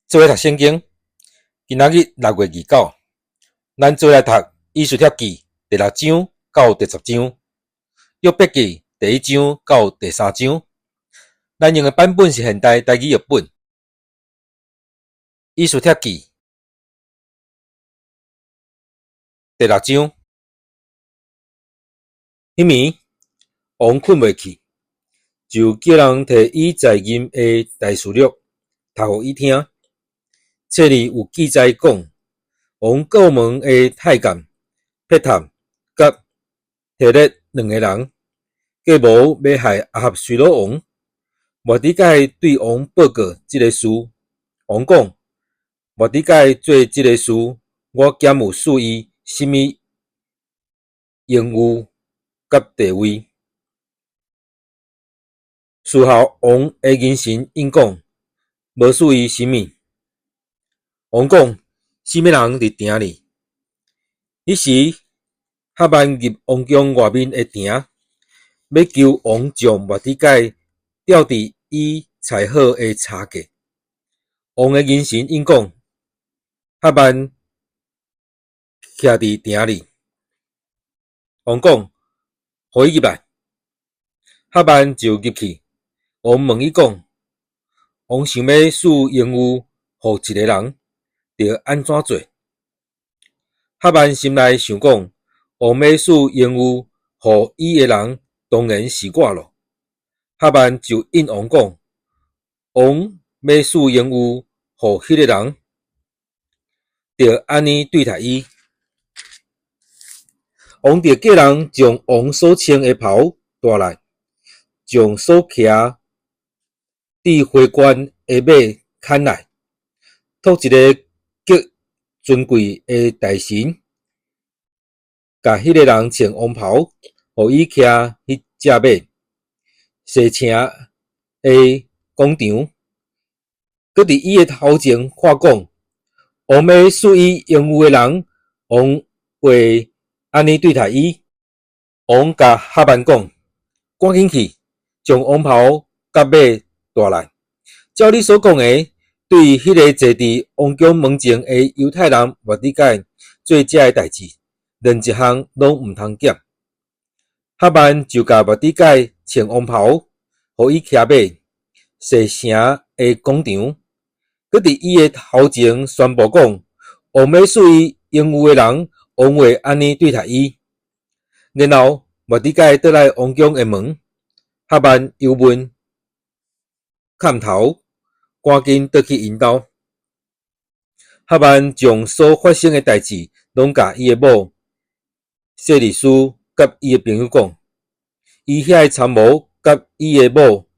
做伙讀聖經，今仔日6月29，咱做伙來讀《以斯帖記》第六章到第10章，《約伯記》第一章到第三章。咱用的版本是現代台語譯本，《以斯帖記》第六章。彼暝，王睏袂去，就叫人提伊在任的大事錄讀予伊聽。冊裡有記載講，王過門的太監彼探佮提列兩个人計謀欲害亞哈隨魯王。末底改對王報告這个事，王講：末底改做這个事，我敢有賜伊啥物榮譽佮地位？事後王的人臣應講，無賜伊啥物。王講：啥物人佇埕裡？彼時，哈曼入王宮外面的埕，欲求王將末底改吊佇伊裁好的柴架。王的人臣應講：哈曼徛佇埕裡。王講：予伊入來。哈曼就入去。王問伊講：王想欲賜榮譽予一个人，著按怎做？哈曼心內想講：王欲賜榮譽予伊的人，當然是我囉。哈曼就應王講：王欲賜榮譽予彼个人，著按呢對待伊。王就叫人將王所穿的袍帶來，將所騎戴花冠的馬牽來，託一个極尊貴的大臣，共彼个人穿王袍，予伊騎彼隻馬，踅城的廣場，閣佇伊的頭前喊講：王欲賜伊榮譽的人，王會按呢對待伊。王共哈曼講：趕緊去，將王袍佮馬帶來，照你所講的，對彼个坐佇王宮門前的猶太人末底改做這个代誌，任一項攏毋通減。哈曼就共末底改穿王袍，予伊騎馬，踅城的廣場，閣佇伊的頭前宣布講：王欲賜伊榮譽的人，王會按呢對待伊。然後末底改倒來王宮的門，哈曼憂悶，崁頭，趕緊倒去𪜶兜。哈曼將所發生的代誌攏共伊的某細利斯佮伊的朋友講，伊遐的參謀佮伊的某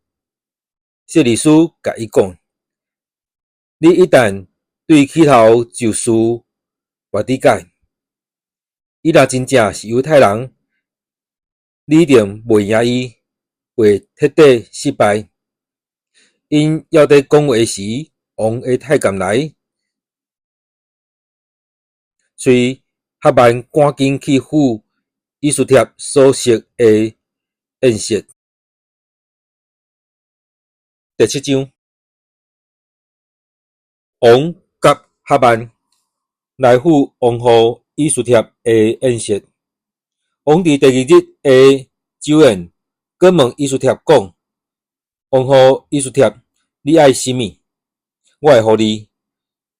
細利斯共伊講：你一旦對起頭就事末底改，伊若真正是猶太人，你一定袂贏伊，會徹底失敗。𪜶猶佇講話時，王的太監來，催哈曼趕緊去赴以斯帖所設的宴席。第七章，王佮哈曼來赴王后以斯帖的宴席。王佇第二日的酒宴，閣問以斯帖講：王后以斯帖，你愛啥物？我會予你。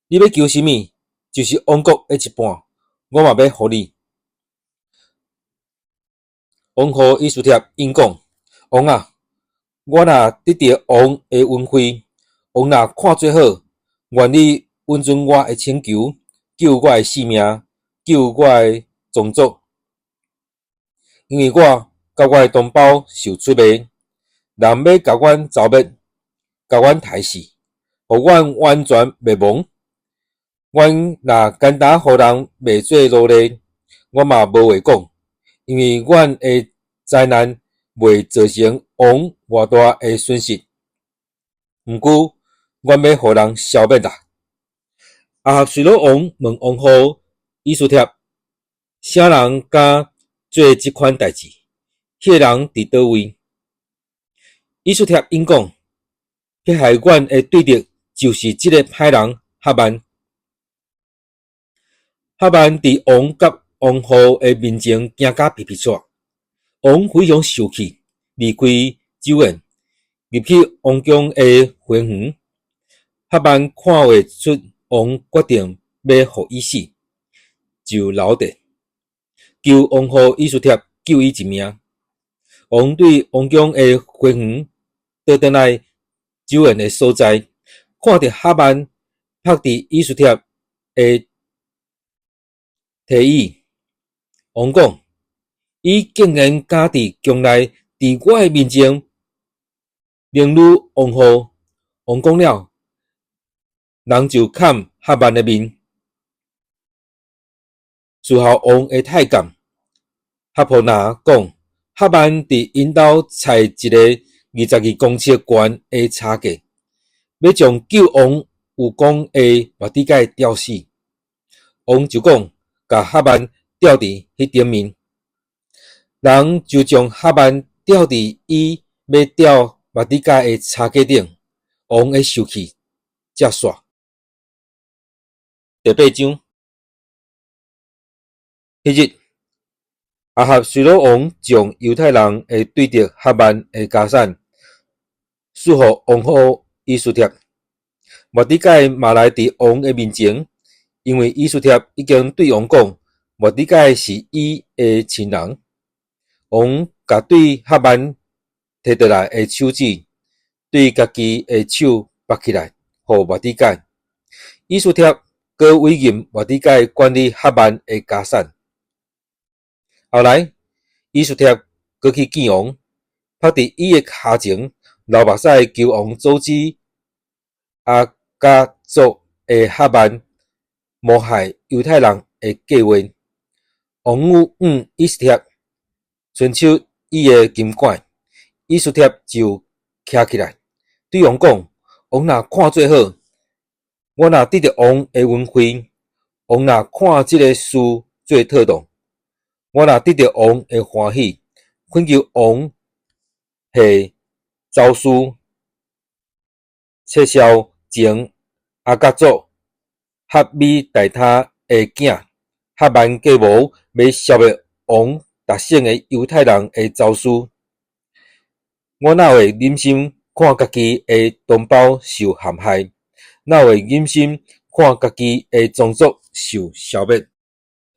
你欲求啥物？就是王國的一半，我嘛欲予你。王后以斯帖應講：王啊，我若得著王的恩惠，王若看做好，願你允准我的請求，救我的性命，救我的宗族。因為我佮我的同胞受出賣，人欲共阮誅滅，共阮刣死，予阮完全滅亡。阮若甘當予人賣做奴隸，我嘛無話講，因為阮的災難袂造成王偌大的損失。毋過，阮欲予人消滅啦。亞哈隨魯王問王后以斯帖：啥人敢做這款代誌？彼个人佇佗位？以斯帖應講：迫害阮的對敵就是這个歹人哈曼。哈曼佇王佮王后的面前驚甲皮皮掣，王非常受氣，離開酒宴，入去王宮的花園。哈曼看會出王決定欲予伊死，就留佇，求王后以斯帖救伊一命。王對王宮的花園倒轉來酒宴的所在，看著哈曼伏佇以斯帖的提椅，王講：伊竟然敢佇宮內，佇我的面前凌辱王后。王講了，人就砍哈曼的面。事後王的太監哈波拿講，哈曼佇𪜶兜裁一個22公尺懸的柴架，欲將救王有功的末底改吊死。王就講，共哈曼吊佇彼頂面，人就將哈曼吊佇伊欲吊末底改的柴架頂。王的受氣才煞。第八章，彼日，亞哈隨魯王將猶太人的對敵哈曼的家產賜予王后以斯帖。末底改嘛來佇王的面前，因為以斯帖已經對王講，末底改是伊的親人。王共對哈曼提轉來的手指，對家己的手縛起來，予末底改。以斯帖閣委任末底改管理哈曼的家產。後來，以斯帖閣去見王，伏佇伊的跤前，流目屎求王阻止亞甲族的哈曼謀害猶太人的計劃。王允以斯帖伸出伊的金管，以斯帖就徛起來，對王講：王若看做好，我若得著王的恩惠，王若看這个事做妥當，我若得著王的歡喜，懇求王下詔書，撤銷前亞甲族哈米大他的囝哈曼計謀欲消滅王逐省的猶太人的詔書。我哪會忍心看家己的同胞受陷害？哪會忍心看家己的宗族受消滅？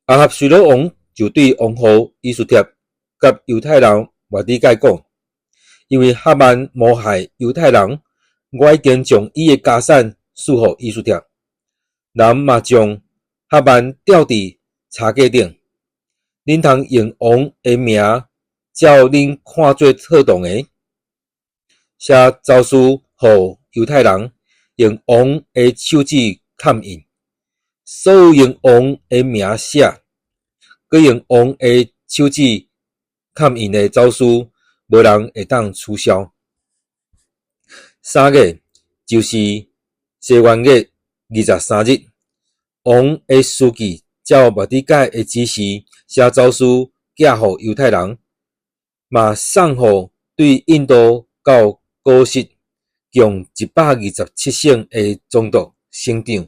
亞哈隨魯王就對王后以斯帖佮猶太人末底改講：因為哈曼謀害猶太人，我已經將伊的家產賜予以斯帖，人嘛將哈曼吊佇柴架頂。恁通用王的名，照恁看做妥當的，寫詔書予猶太人，用王的手指銜印。所有用王的名寫，閣用王的手指銜印的詔書，無人會當取消。3月，就是西元月23日，王的書記照末底改的指示寫詔書，寄予猶太人，嘛送予對印度到古實共127省的總督、省長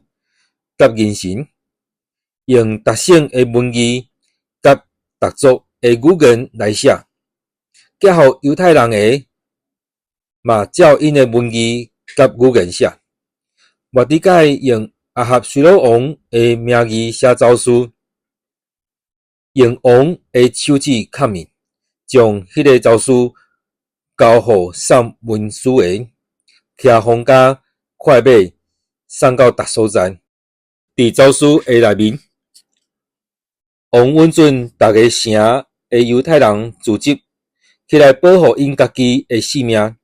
佮人臣，用逐省的文字佮逐族的語言來寫，寄予猶太人的，嘛照𪜶的文字佮語言寫。末底改用亞哈隨魯王的名義寫詔書，用王的手指銜印，將彼个詔書交予送文書的，騎皇家快馬送到逐所在。佇詔書的內面，王允准逐个城的猶太人聚集起來保護𪜶家己的性命。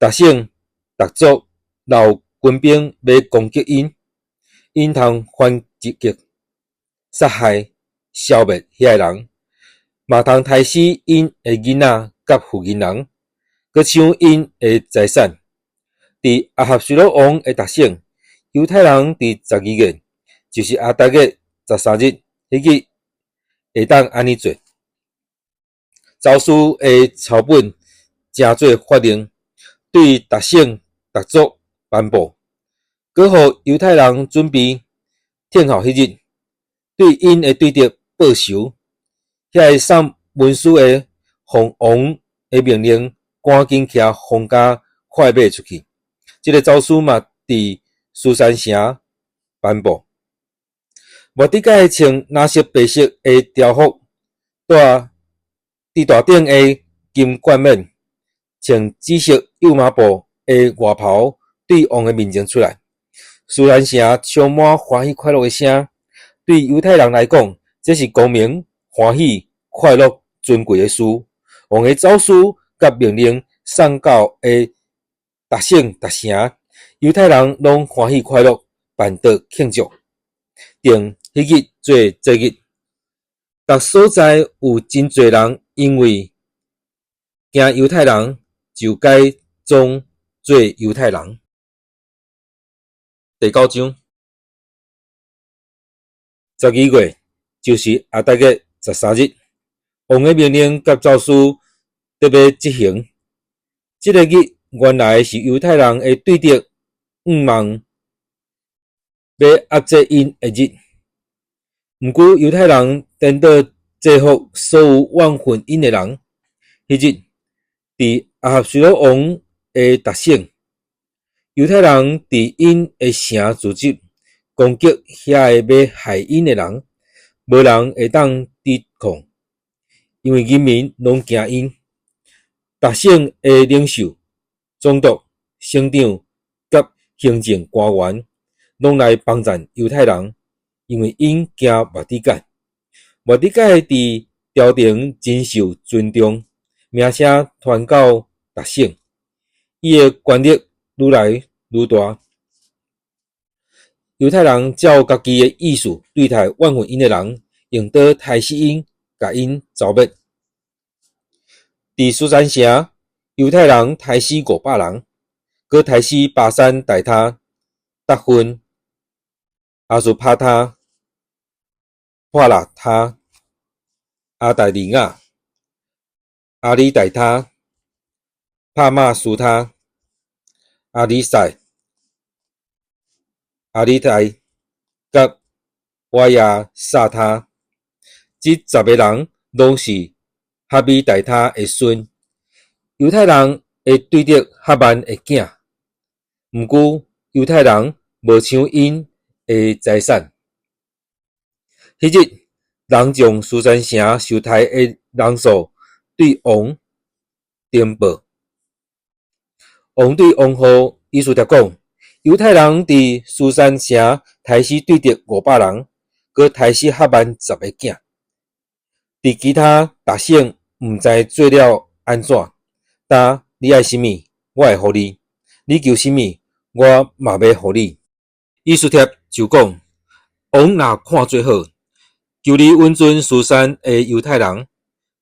逐省、逐族若有軍兵欲攻擊𪜶，𪜶通反擊、殺害、消滅遐个人，嘛通刣死𪜶的囡仔佮婦人，閣搶𪜶的財產。佇亞哈隨魯王的逐省，猶太人佇12月，就是亞達月13日，彼日會當按呢做。詔書的抄本成做法令，對逐省、逐族頒布。閣予猶太人準備等候彼日，對𪜶的對敵報仇。遐个送文書的奉王的命令，趕緊騎皇家快馬出去。這个詔書嘛，佇書珊城頒布。末底改穿藍色、白色的朝服，戴佇大頂的金冠冕，穿紫色幼麻布的外袍，對王的面前出來。書珊城充滿歡喜快樂的聲，對猶太人來講，這是光明、歡喜、快樂、尊貴的事。王的詔書佮命令送到的逐省逐城，猶太人攏歡喜快樂，辦桌慶祝，定彼日做節日。逐所在有真濟人因為驚猶太人，就改裝做猶太人。第九章，12月，就是亞達月13日，王的命令佮詔書得欲執行。這个日原來是猶太人的對敵向望欲壓制𪜶的日。毋過猶太人顛倒制服所有怨恨𪜶的人。彼日，佇亞哈隨魯王的逐省，猶太人佇𪜶的城聚集，攻擊遐个欲害𪜶的人，無人會當抵抗，因為人民攏驚𪜶。逐省的領袖、總督、省長佮行政官員，攏來幫贊猶太人，因為𪜶驚末底改。末底改佇朝廷真受尊重，名聲傳到逐省，伊的權力愈來愈大。猶太人照家己的意思對待怨恨𪜶的人，用刀刣死𪜶，共𪜶剿滅。佇書珊城，猶太人刣死500人，閣刣死巴珊大他、達芬、阿斯帕他、帕拉他、阿大利亞、阿里代他、帕瑪斯他、阿里賽、阿里代佮瓦亞薩他，這十个人攏是哈米大他的孫。猶太人的對敵哈曼的囝，毋過猶太人無搶𪜶的財產。彼日，人將書珊城受刣的人數對王稟報。王對王后以斯帖講：猶太人佇書珊城刣死對敵500人，閣刣死哈曼十个囝。佇其他逐省毋知做了按怎。今你愛啥物，我會予你；你求啥物，我嘛欲予你。以斯帖就講：王若看做好，求你允准書珊的猶太人，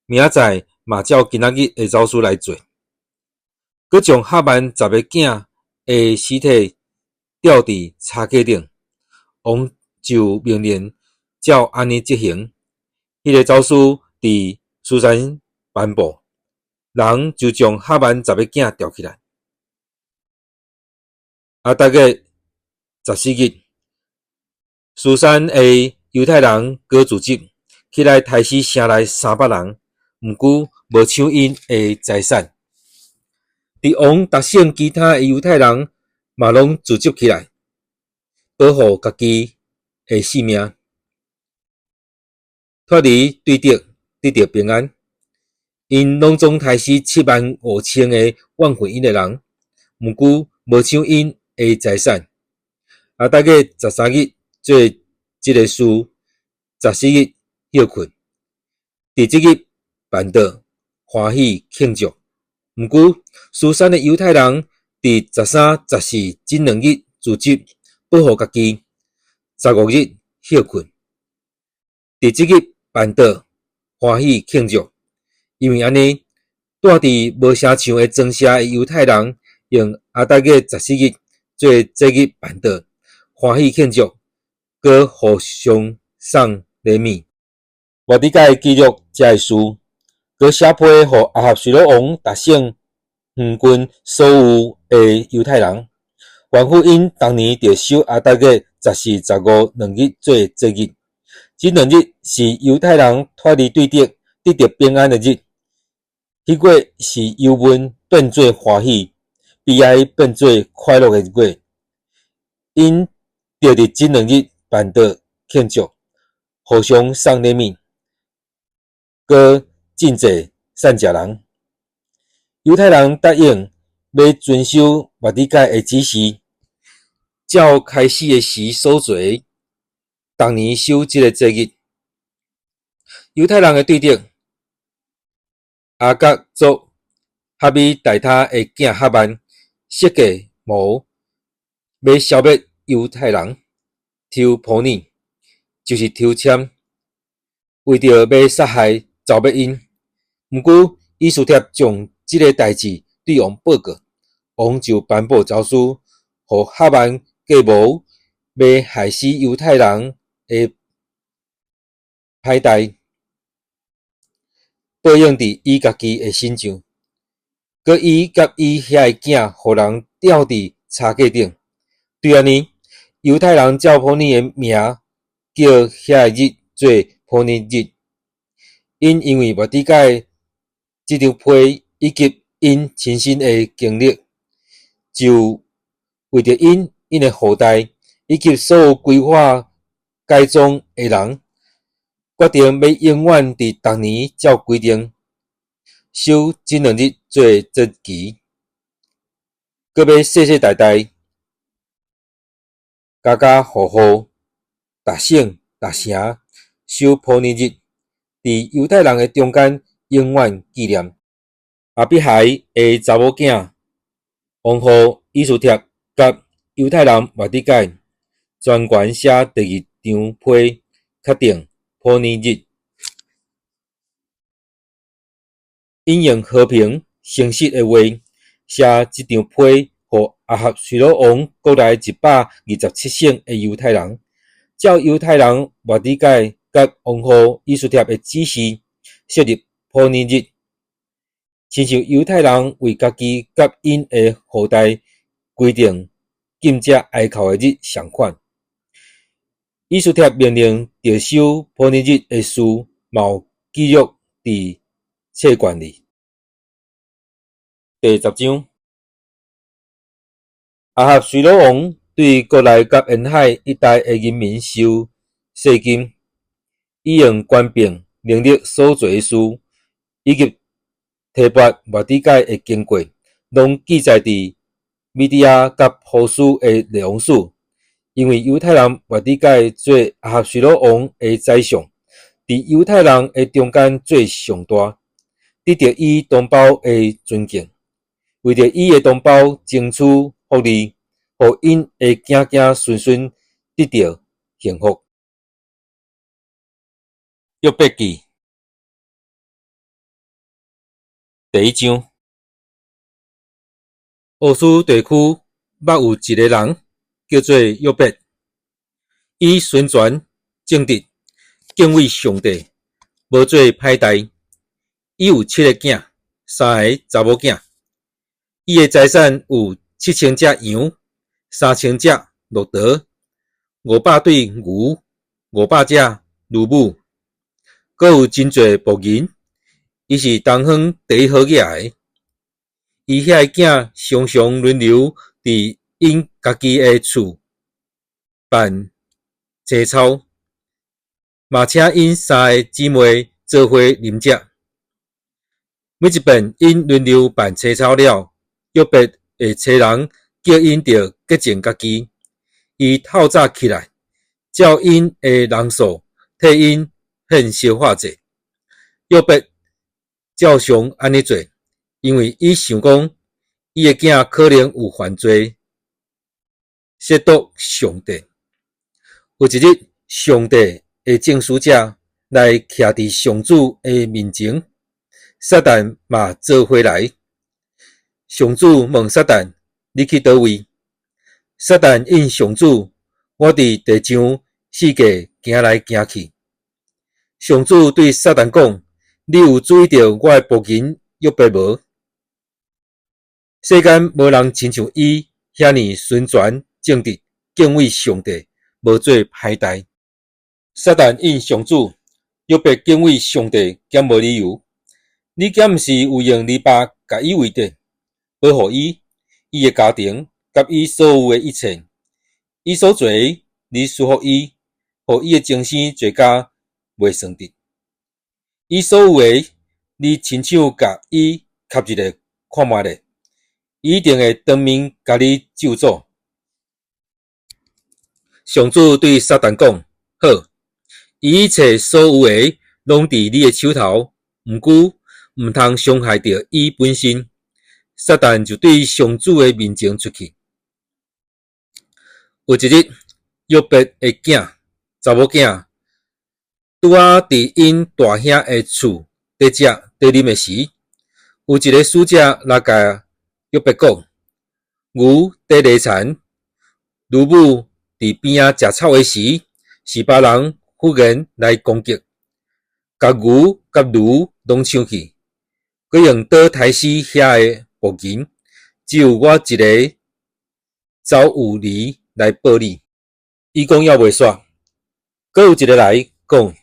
明仔載嘛照今仔日的詔書來做，閣將哈曼十个囝的屍體吊佇柴架頂。王就命令照按呢執行。彼个詔書佇書珊頒布，人就將哈曼十个囝吊起來。亞達月14日，書珊的猶太人閣聚集起來，刣死城內300人，毋過無搶𪜶的財產。佇王逐省其他的猶太人嘛攏聚集起來，保護家己的性命，脫離對敵，得著平安。𪜶攏總刣死75,000个怨恨𪜶的人，毋過無搶𪜶的財產。亞達月13日做這个事，14日歇睏，佇這日辦桌歡喜慶祝。毋過書珊的猶太人佇13、14這兩日聚集，保護家己。15日歇睏，佇這日辦桌歡喜慶祝。因為按呢，住佇無城牆的莊舍的猶太人，用亞達月十四日做節日辦桌，歡喜慶祝，閣互相送禮物。末底改記錄這个事，閣寫批予亞哈隨魯王、逐省、遠近所有的猶太人。凡夫𪜶逐年著守亞達月十四、十五兩日做節日。這兩日是猶太人脫離對敵、得著平安的日。彼月是憂悶變做歡喜，悲哀變做快樂的月。𪜶著佇這兩日辦桌慶祝，互相送禮物，閣賑濟散食人。猶太人答應欲遵守末底改的指示，照開始的時所做，逐年守這个節日。猶太人的對敵亞甲族哈米大他的囝哈曼設計謀，欲消滅猶太人，抽普珥，就是抽籤，為著欲殺害剿滅𪜶。毋過以斯帖將這个代誌對王報告，王就頒布詔書，予哈曼計謀欲害死猶太人的歹代，報應佇伊家己的身上。閣伊佮伊遐的囝，予人吊佇柴架頂。對按呢，猶太人照普珥的名叫遐個日做普珥日。𪜶因為末底改這張批以及𪜶親身的經歷，就為著𪜶、𪜶的後代以及所有歸化改宗的人，決定欲永遠佇逐年照規定守這兩日做節期，閣欲世世代代、家家戶戶、逐省逐城守普珥日，佇猶太人的中間永遠紀念。亞比海的查某囝王后以斯帖佮猶太人末底改專權寫第二張批，確定普珥日，𪜶用和平誠實的話寫這張批，予亞哈隨魯王國內127省的猶太人，照猶太人末底改佮王后以斯帖的指示，設立普珥日，親像猶太人為家己佮𪜶的後代規定禁食哀哭的日仝款。以斯帖命令著守普珥日的事，嘛有記錄佇冊卷裡。第十章，亞哈隨魯王對國內佮沿海一帶的人民收稅金，伊用權柄能力所做的事，以及提拔末底改的經過，攏記載佇米底亞佮波斯的列王史。因為猶太人末底改做亞哈隨魯王的宰相，佇猶太人的中間做上大，得著伊同胞的尊敬，為著伊的同胞爭取福利，予𪜶的囝囝孫孫得著幸福。約伯記第一章，烏斯地區捌有一个人叫做約伯，伊純全正直，敬畏上帝，無做歹代。伊有七个囝，三个查某囝。伊的財產有7000隻羊、3000隻駱駝、500對牛、500隻驢母，閣有真濟僕人。伊是東方第一好額的。伊遐个囝常常輪流佇𪜶家己的厝辦齊操，嘛請𪜶三个姊妹做伙啉食。每一遍𪜶輪流辦齊操了，約伯會差人叫𪜶著潔淨家己。伊透早起來，照𪜶的人數替𪜶獻燒化祭。約伯照常按呢做，因為伊想講，伊的囝可能有犯罪，褻瀆上帝。有一日，上帝的眾使者來徛佇上主的面前，撒旦嘛做伙來。上主問撒旦：你去佗位？撒旦應上主：我佇地上四界行來行去。上主對撒旦講：你有注意著我的僕人約伯無？世間無人親像伊遐爾純全正直，敬畏上帝，無做歹代。撒旦應上主：約伯敬畏上帝，敢無理由？你敢毋是有用籬笆共伊圍著，保護伊、伊的家庭佮伊所有的一切？伊所做的，你賜福伊，予伊的終生濟甲袂算得。伊所有的，你親手共伊磕一下看覓咧，伊一定會當面共你咒詛。上主對撒旦講：好，伊一切所有的攏佇你的手頭，毋過毋通傷害著伊本身。撒旦就對上主的面前出去。有一日，約伯的囝、查某囝拄仔佇𪜶大兄的厝佇食佇啉的時，有一个使者來共約伯講：牛佇犁田，驢母佇邊仔食草的時，示巴人忽然來攻擊，共牛佮驢攏搶去，閣用刀刣死遐的僕人，只有我一个走有離來報你。伊講猶未煞，閣有一个來講：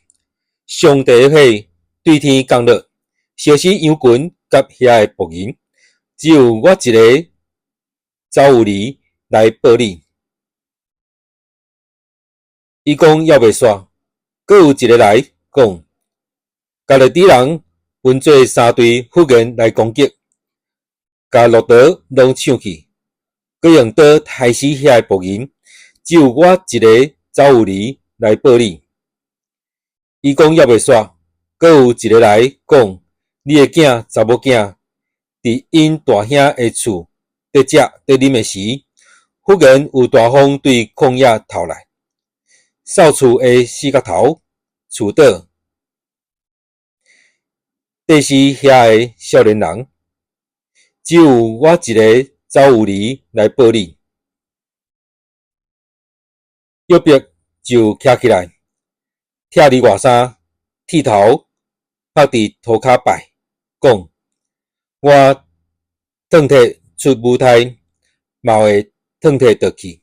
上帝的火對天降落，燒死羊群佮遐的僕人，只有我一个走有離來報你。伊講猶未煞，閣有一个來講：迦勒底人分做三隊，忽然來攻擊，共駱駝攏搶去，閣用刀刣死遐的僕人，只有我一个走有離來報你。伊講猶未煞，閣有一个來講：你的囝、查某囝佇𪜶大兄的厝佇食佇啉的時，忽然有大風對曠野透來，掃厝的四角頭，厝倒，硩死遐的少年人，只有我一个走有離來報你。約伯就徛起來，拆裡外衫，剃頭，伏佇塗跤拜，講：我褪體出母胎，嘛會褪體倒去。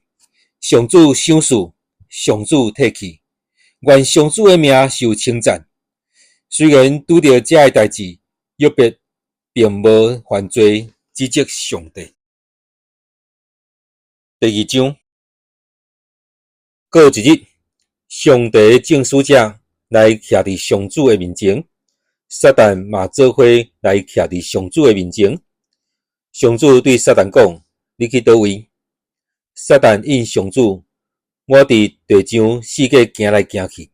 上主賞賜，上主提去，願上主的名受稱讚。雖然拄著這个代誌，約伯並無犯罪指責上帝。第二章，閣有一日，上帝的眾使者來徛佇上主的面前，撒旦嘛做伙來徛佇上主的面前。上主對撒旦講：你去佗位？撒旦應上主：我佇地上四界行來行去。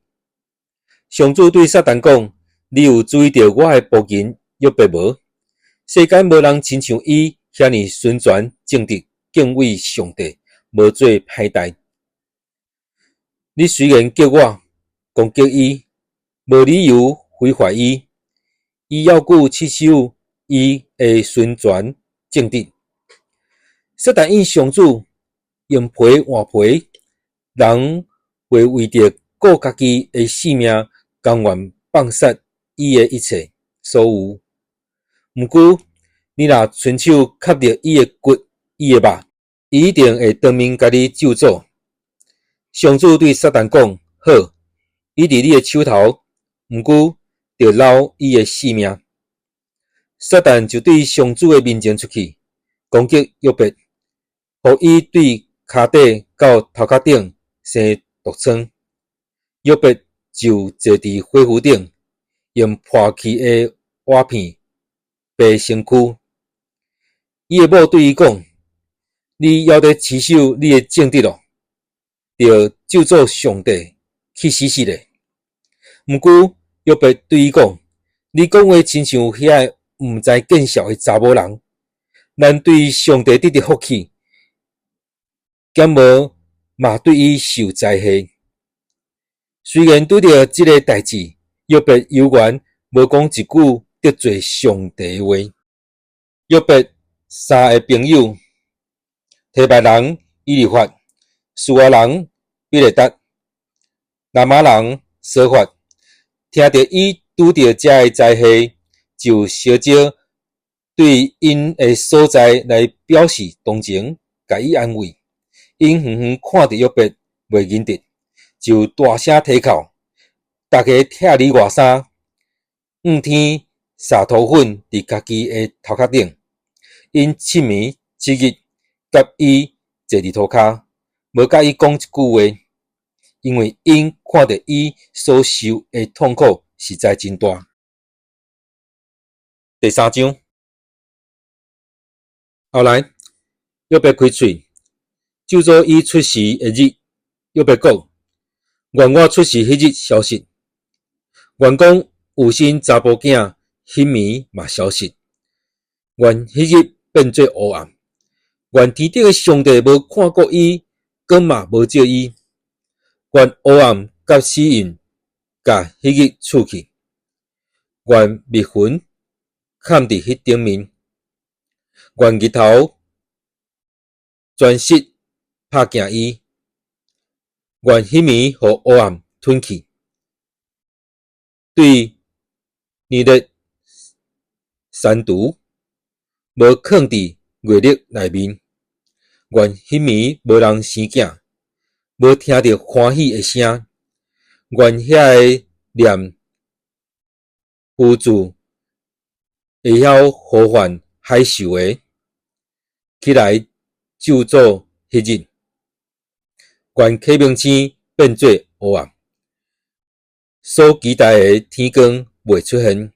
上主對撒旦講：你有注意著我的僕人約伯無？世間無人親像伊遐爾純全正直，敬畏上帝，無做歹代。你雖然叫我攻擊伊，無理由毀壞伊，伊猶閣持守伊的純全正直。撒旦應上主，用皮換皮，人袂為著顧家己的性命，甘願放殺伊的一切所有。毋過，你若伸手磕著伊的骨、伊的肉，伊一定會當面共你咒詛。上主對撒旦講：好，伊佇你的手頭，毋過著饒伊的性命。撒旦就對上主的面前出去，攻擊約伯，予伊對跤底到頭殼頂生毒瘡。約伯就坐佇火爐頂，用破去的瓦片耙身軀。伊的某對伊講：你猶咧持守你的正直囉，著咒詛上帝，去死死咧。毋過約伯對伊講：你講話親像遐个毋知見笑的查某人，咱對上帝得著福氣，敢無嘛對伊受災禍？雖然拄著這个代誌，約伯猶原無講一句得罪上帝的話。約伯三个朋友，提曼人以利法、書亞人比勒達、拿瑪人瑣法，聽著伊拄著這个災禍，就相招對𪜶的所在來表示同情。共伊安慰。𪜶遠遠看著約伯袂認得，就大聲啼哭，逐家拆裡外衫，向天灑塗粉佇家己的頭殼頂。𪜶7暝7日佮伊坐佇塗跤，無佮伊講一句話，因為𪜶看著伊所受的痛苦實在真大。第三章，後來約伯開喙，咒詛伊出世的日。約伯講：願我出世彼日消失，願講有生查埔囝彼暝嘛消失，願彼日變做烏暗，願天頂的上帝無看顧伊，光嘛無照伊，願烏暗佮死蔭共彼日賜去，願密雲崁佇彼頂面，願日頭全失拍拚伊，願彼暝予烏暗吞去。對炎熱刪除，無囥佇月曆內面。願彼暝無人生囝，無聽著歡喜的聲。願遐个念符咒會曉呼喚海獸的，起來咒詛彼日。願啟明星變做烏暗，所期待的天光袂出現，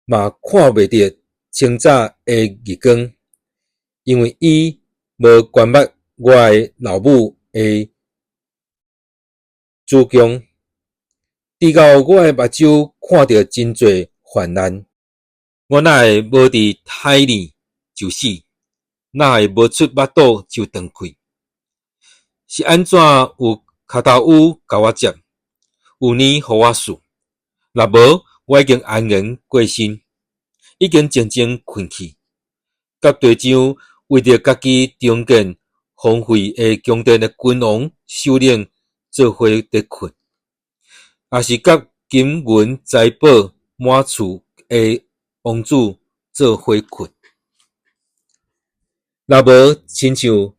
嘛看袂著清早的日光，因為伊無關捌我的老母的子宮，直到我的目睭看著真濟患難。我哪會無佇胎裡就死？哪會無出腹肚就斷氣？是按怎有跤頭趺共我接，有奶予我啜？若無，我已經安然過身，已經靜靜睏去。佮隊長為著家己重建荒廢的宮殿的君王首領做伙佇睏，抑是佮金銀財寶滿厝的王子做伙睏。若無，親像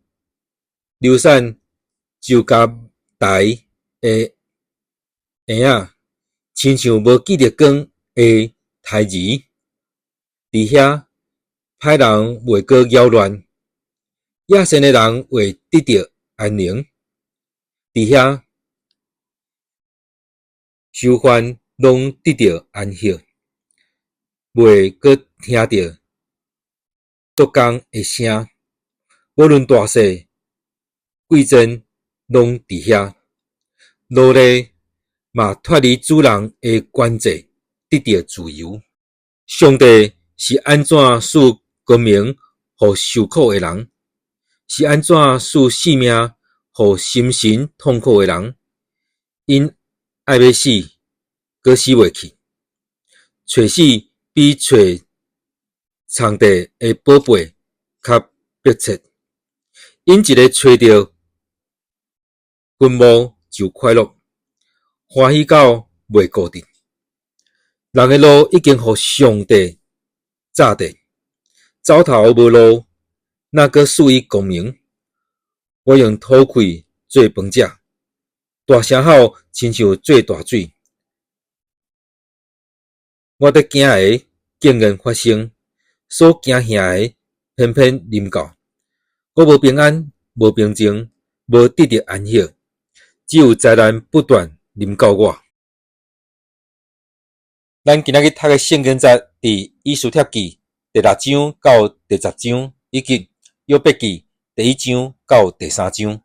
流產就共刣的嬰仔，親像無見著光的胎兒，佇遐歹人袂閣擾亂，野善的人會得著安寧。佇遐囚犯攏得著安息，袂閣聽著督工的聲。無論大細貴賤，攏佇遐。奴隸嘛脫離主人的管制，得著自由。上帝是按怎賜光明予受苦的人？是按怎賜性命予心神痛苦的人？𪜶愛欲死，閣死袂去。揣死比揣藏地的寶貝較迫切。𪜶一个揣著墳墓就快樂，歡喜到袂顧得。人的路已經予上帝詐定，走投無路，哪閣賜伊光明？我用吐氣做飯食，大聲吼，親像做大水。我佇驚的竟然發生，所驚嚇的偏偏臨到。我無平安，無平靜，無得著安息，只有災難不斷臨到我。咱今仔日讀的聖經節佇以斯帖記第六章到第10章，以及約伯記第一章到第三章。